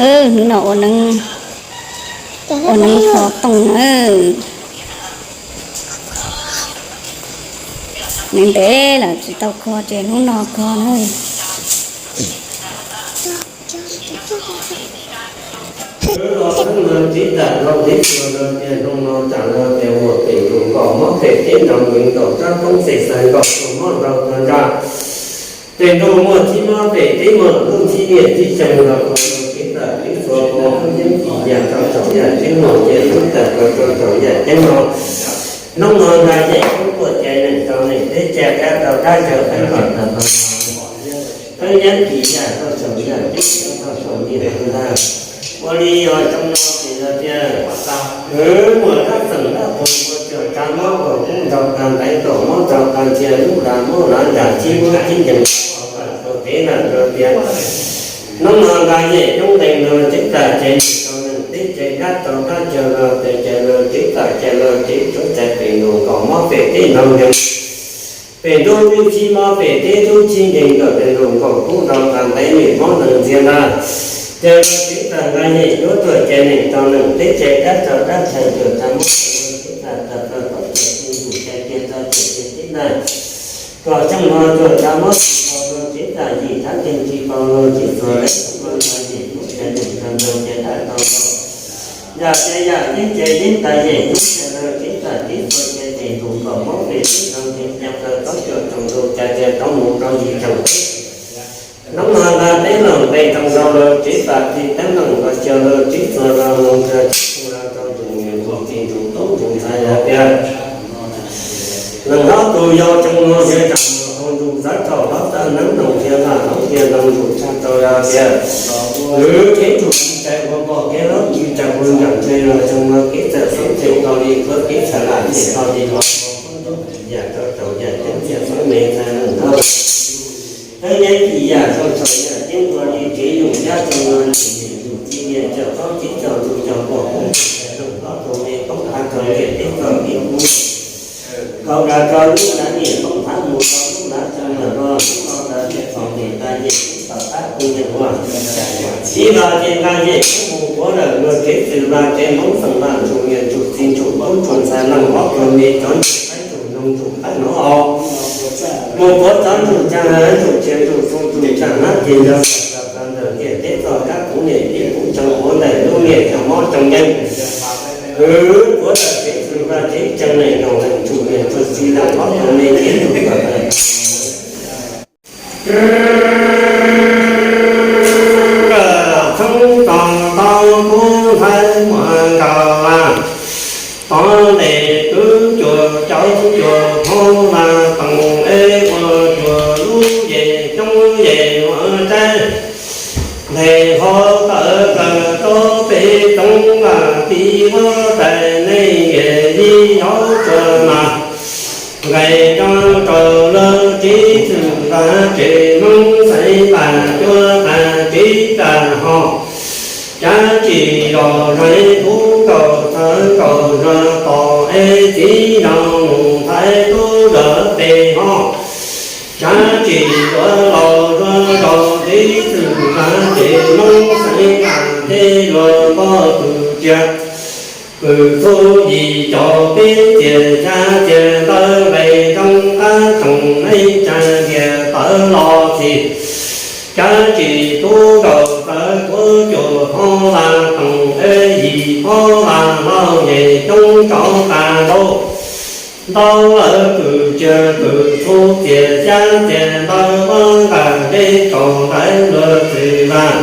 Hnub no ua neeb, ua neeb kho tooj na. Neeb ntev lawm tsis tau kho ces hnub no kho na. Hnub no tseem no tsaam no ces muaj pem ntuj nkaus mob pem teb nrov nkees nkaus rab roob xeem xais nkaus tuag mob nrau tag nrag. Pem ntuj muaj txhib mob pem teb muaj lub txhib niam txhib xyoo los kev tawm kev txhua pov hub yeeb txim yam rau saum yam ceeb no ces hub tawm rau rau saum yam ceeb no. Hnub no nqa yem hub tuaj caiv neeg rau neeg teb caiv dab rau dab caug teeb kom tawm rau hub yeeb txim yam rau saum yam ceeb rau saum niam ntag. Ua li yog tsoom no ces yog tias muaj dab xeem dab qhuas ua cuag rab mob uas kub nrau tag ntaiv kom mob nrau tag ntxias lub dag mob lav nram txhib muab txhib ncees rau pem lawm rau tias hnub no nqa yem coob ntees no cev txam cev nws rau neeg teb cev dab rau dab caug los pem caug los cev txam caug los cev tsuav txais pem ntuj nkaus mob pem teb nrov nkees. Pem ntuj twb txhib mob pem teb tub txhib nkees kom pem ntuj nkaus kub nrau tag ntaiv nws mob neeg ntxias ntag. Caug los cev txam nqa yem cuab tuaj caiv neeg rau neeg teb caiv dab rau dab caug cuag rab mob cev txam tawm rau tod cuag txij ntum caiv tiag rau cuag tiag teb ntag. Kom tsoom no cuag rab mob tsis tau los cev txam yim rab ceeg tsis tau los cev txuas lawv txhua nqa yem cuab caiv neeg rau neeg caiv dab rau los yam caiv yam yeeb caiv yeeb tas yem cuab caiv los cev txam cev txuas caiv pem ntuj nkaus mob pem teb nrov nkees caiv rau tod cuag tsoom ntuj caiv tias rov mus rau yim caum teb. Hnub no nqa teb loos nqe rau nrau los cev txam txi teeb loos los caug los cev txuas los mus nrog txhua rau ntuj niam ntuj txiv ntuj tub ntuj ntxhais yog tias neeg hlob tus yau tsoom no yog tsaam hauv ntuj xav thaum hlob txawj neeb loos thiab lam hlob tias loos ntuj tshaj rau yog tias lwm kev ntuj tsis cai ua npoj kev hlob tsis cai ua nram ntshe los tsoom no kev txawm xoob txev tau li khuab kev txawm lam txev tau li los yam rau tau yam ceeb txia xoob me txhais neeg hlob. Thawj yeeb txim yam rau thaum yam ceeb ua li kev yus yab tsoom no tsim niam yus txi niam caum txob txiv caum ntuj caum pom koob txhais neeg hlob rau me koob hav rau niam teb txom kev kub. Kaum dav rau lub lav niam koob hav mus rau lub lav tsoom no los lub no ntawd thiaj txom nyem tas yem tib tom qab kuj yam ua. Tib los ces nqa yem koob mus puav lawm luag kev txwm vaj kev hmoob xeem vaj ntsuj niam ntsuj txiv ntsuj tub ntsuj ntxhais leej hlob rau me cov ntsuj qaib ntsuj noog ntsuj qaib hnov au. Mus puav cov ntsuj cag ntsuj txia ntsuj txu ntsuj cag hab ces yog tawm ntawm ntiaj teb txoj kab kuv niam tij kuv tsoom puav ntawm lub niam cov mob cov nkeeg. Hwv puav ntawm kev txwm vaj kev tseem neeg nyob leej ntsuj niam ntsuj txiv leej hlob rau me kev ntsuj kom tawm. Txhoob tog tau kub ntxhais muaj nkaus vaj, tov tes kwv cuag cauv cuag hauv vaj toog eb ua cuag lub yem coob yem ua tsaib. Nthe ho tawm plaws rau pem tsoov vaj tib vuab tais neeg yem yij hauv tsuas mas nqes rau rau lawv tsev txwm vaj tsev Hmoob xeev vaj cuab tas tsev tag ho. Cav tsis zos zais tub nkaus txhawv nkaus zos tos eb txiv zos mus thaiv tub zos pem ho. Cav tsis zuav laus zuav zos tsev txwm vaj tsev Hmoob xeev vaj teb luag pog kws tsiag kws txuj yim caum peb txiag xya txiag ntawd nqes zoo qab tsoom neej tsa ntiag tawv los txhis. Cav tsis tub nkaus txawv kuav cuam phob vaj toog eb yim phob vaj laug yem coob tsov tas ntaub. Ntau lawm kws tsiag kws txuj txiag xya txiag ntawd vaj nqaj deb tsaus ntawv luag txwm vaj.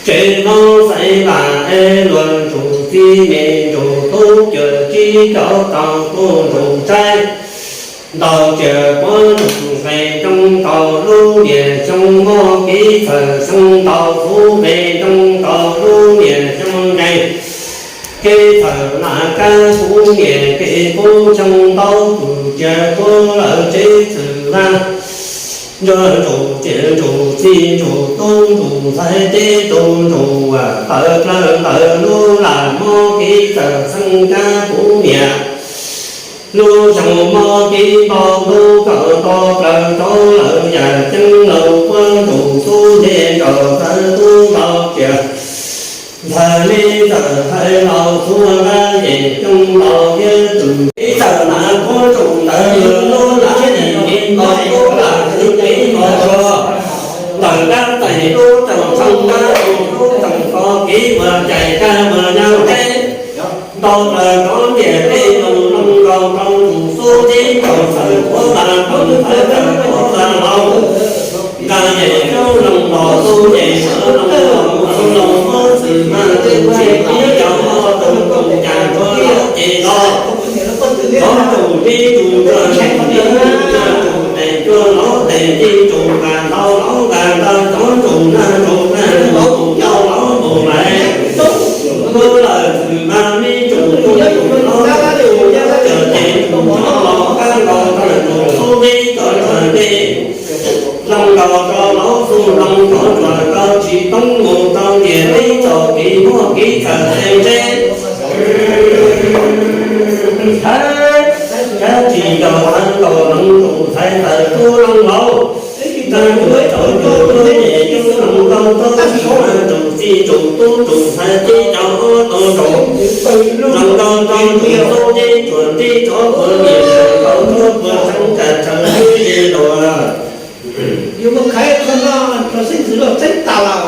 Tsev Hmoob xeev vaj eb luag ntsuj txiv me ntsuj tub cuag tsib caug tau tub ntsuj tsaib. Ntau tsiag puav ntsuj nqe roob rau lub niag xyoo mob kev txhawm xyoo ntau txhuv nqe roob rau lub niag xyoo nqe. Kev txhawm lam kab kuv niam kev kub xyoo ntau kws tsiag kuav lawm tsev txwm vaj. Ntsuag ntsuj txiag ntsuj txiv ntsuj tub ntsuj ntxhais teb tub ntsuj tawv plaws ntawm lub lam mob kev txhawm xyoo kab kuv niam. Lub xyoo mob kev npau ntub kawm nto plaws rau lawm yam ceeb laus puab ntsuj tub nce nraum txawv tub ntau tsiag. Ntxhais li txawm ntxhais laus txhua nqab ces coob laus thiab tus ib txawm mas koob tsoom ntawd lub laj nim ib nto lub laj khwv ib nto tso. Ntawm dab tais lub tsoom txheej dab tus lub tsoom txo kiv uas cais kag uas nyob teb ntau plaws rov ntiam tej lus loo nkaus rau tus xub tib tau txawm puav mas tau txawm puav mas laus. Nqa ces lub loo los xub ces sawv loo los mus xub loo muab txwm mas tus tsis tib yog ob tus tus cas tsuas los ces los. Cov tus tib tus tsuas tsis tib tus tes tsuas los tes tib tus nqa ntau los nqa ntau cov tus nag tus nag tus tus cau los mus lawm. Muab lawm txwm mas me tus tus tus los tus cov ces tus cov los kab los tus xub tib tau txawm ces loo los rau los xub loo cov tsuas tau tsis toob mus tau ntiam tib txom kiv muaj kiv txawm tes ntseb. Ntxhais, tab tsis nco qab nkaus noog tus ntxhais tawm tub loo laus. Nag tus tau tus tub nyem tub noog tau tub tub mas tus txij tus tub tus ntxhais tib cov ob tau tus. Noog tau tau tus tub tib tsuas tib tsob puav nyiam tau tsob puav tseeb cas tsaws twb li luas. Yus mus khaiv qhov no rau xib hwb los tseeb tas lawm.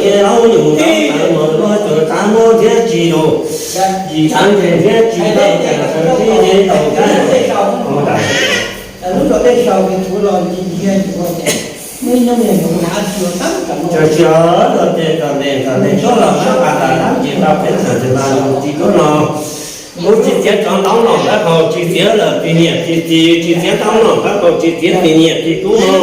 Laub nyuj ntawd mus luag cuag tsav muab thiab tsis lus, tsis tsav ntseg thiab tsis tau cas sawv tib nev tau cas. Lub rau tej sau ke tuv los ntsis nthiag ntsis, muaj ib hnub niag yuav ua dab tsi ua tab tom. Tsis yog luag tej kom ntes kom ntes tsuab los sab pas tas tab tsis tau peb txhawm tsis mas tsis tub no. Kuv tsis txiav tsov ntaub no npab hau, tsis txiav lawm txiv niam txiv txiv, tsis txiav ntaub no npab hau, tsis txiav txiv niam txiv tub no.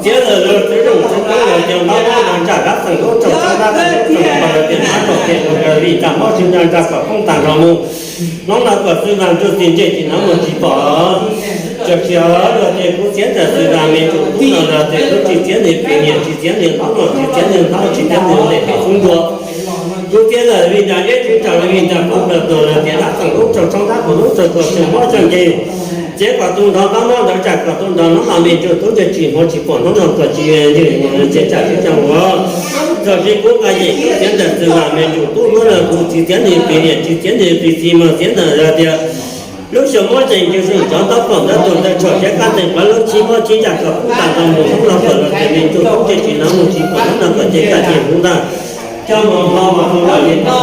Txiav lawm luag txiv zooj txiv tub los cov ntaub no ntsaj dab txeem lub tsaug tsob dab txeem lub tsaug pom lawv tias nab rau tias tus kawg li ntsaj mob tsis ntsaj ntsaj kom poob tas nrho mus. Hnub no kom xwb vas ntsuj txiv ntsej tsis hnov mus tsis pom. Tsis yog luag tias kuv txiav ntawm xwb vas me ntsuj tub no los tias kuv tsis txiav nws txiv niam tsis txiav nws ntaub no tsis txiav nws ntaub tsis txiav nws ntes pem xub ntua. Kuv txiav lawm vim ntsaj zeb tsis ntsaj vim ntsaj poob lawm tuag lawm tias dab txeem lub tsaug tsob dab txeem lub tsaug tuag tsis mob txog nkeeg. Txiav kom tus nrog ntaub mob ntawd tsam kom tus nrog hnub no me ntsuj tub ntsej tsis hnov tsis pom hnub no kom tsis ywg mus txiav tsam tsis coj mus. Txog tsis kuv nqa yem kuv txiav ntawm xwb vas me ntsuj tub hnub no kuv tsis txiav nws txiv niam tsis txiav nws txiv txiv mas txiav ntawm los tias lub xyoo muab ceem ncw swm cov ntaub pom ntawd tus ntawd tshom siab qab teem qhov lub tshib muab tshib ntsaj kom poob tas nrho mus hnub no kom los tias me ntsuj tub ntsej tsis hnov mus tsis pom hnub no kom ces kaj tias hnub ntag. Coj mus hmo mas hu los li no,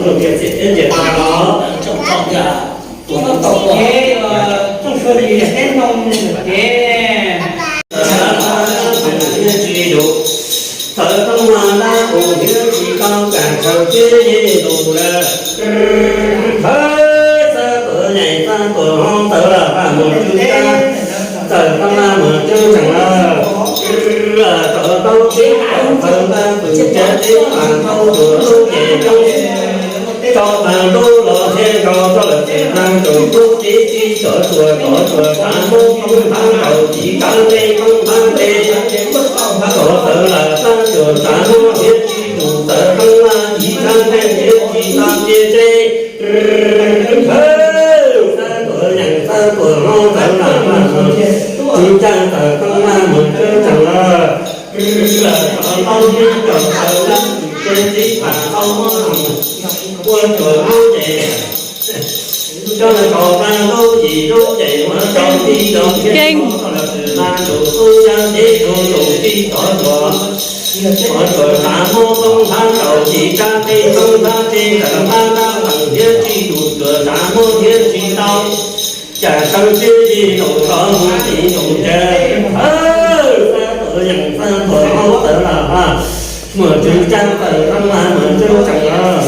tus tias txiv txiav ntsej tas los. Txawm tau mas mus tsis tau cas. Txawm tau mas mus tsis tau cas, txawm tib yig tus lawm. Thawb xab tuam nyeem xab tuam hoob txawm lam paj mus tsis tau. Txawm tau mas mus tsis tseem lawm. Txawm tau tib txawm tau mas mus tsis tseem lawm. Txawm tau tib mas tau tus lub ces coob. Tau tas lub los thiaj nkaus txoj lawm ces tag tus tub tib tib cov tsuas cov tsuas tsav muab toob thab nkaus tib rab teb toob thab teb. Txawm tau lam tag tus tsav muab thiab tsis tus txawm tau mas tib rab teb thiab tsis tau tib teb. Xab tuam nyeem xab tuam hoob txawm lam paj mus tsis tseem txawm tau mas mus tsis tseem lawm. Txawm tau tib txawm tau mas mus tsis tseem tib pas tau mas mus. Ua tsuas lub ces coj los tau mas lub yim lub ces ua tau tib tau thiab tau los txwm mas tus tub yab ces tus tus tib tov tsuas. Tsuas tsuas tsav muab toob thab nkaus tib rab teb toob thab teb txawm thab thab lees thiab tsis tus tsuas tsav muab thiab tsis tau. Cas sawv tib yig tus tov mus tib tus ces thawb xab tuam nyeem xab tuam hoob txawm lam paj mus tsis tseem txawm tau mas mus tsis tseem lawm.